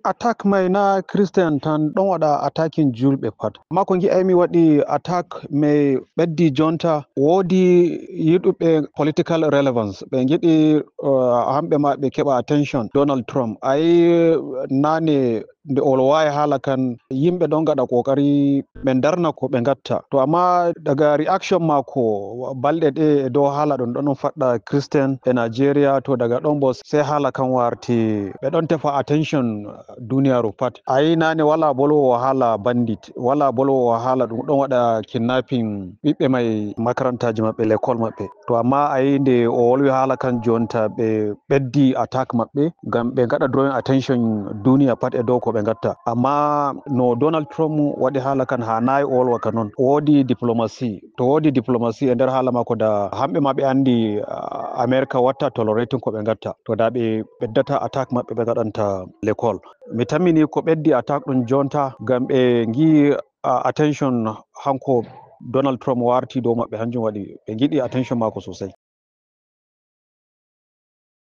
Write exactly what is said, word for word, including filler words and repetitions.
Attaque may na Christian tan ɗon waɗa attacking julɓe pat. Amma ko ngi'aymi waɗi attaque may ɓeddi jonta, woodi yiɗuɓe political relevance. Ɓe ngiɗi, uh, hamɓe ma ɓe keɓa attention Donald Trump. Ayi, naane nde o wolwaay haala kan, yimɓe ɗon ngaɗa ƙoƙari ɓe ndarna ko ɓe ngatta. To amma daga reaction maako balɗe ɗe e dow haala ɗon ɗon faɗɗa Christian e Nigeria, to daga ɗon bo sey haala kan warti ɓe ɗon tefa attention duniyaaru pat. Ayi naane wala bolwowo haala bandit, wala bolwowo haala ɗum ɗon waɗa kidnapping ɓiɓɓe may makarantaaji maɓɓe, l'école maɓɓe. To amma ayi nde o wolwi haala kan jonta ɓe ɓeddi attaque maɓɓe ngam ɓe ngaɗa drawing attention duniya pat e dow ko ɓe ngatta. Amma no Donald Trump waɗi haala kan ha nayi o wolwa ka non. O woodi diplomatie. To woodi diplomatie e nder haala maako da hamɓe ma ɓe andi, ah, America watta tolerating ko ɓe ngatta. To da ɓe ɓeddata attaque maɓɓe ɓe ngaɗanta l'école. Mi tammini ko ɓeddi attaque ɗum jonta ngam ɓe ngi, ah, attention hanko Donald Trump warti dow maɓɓe, hanjum waɗi ɓe ngiɗi attention maako sosai.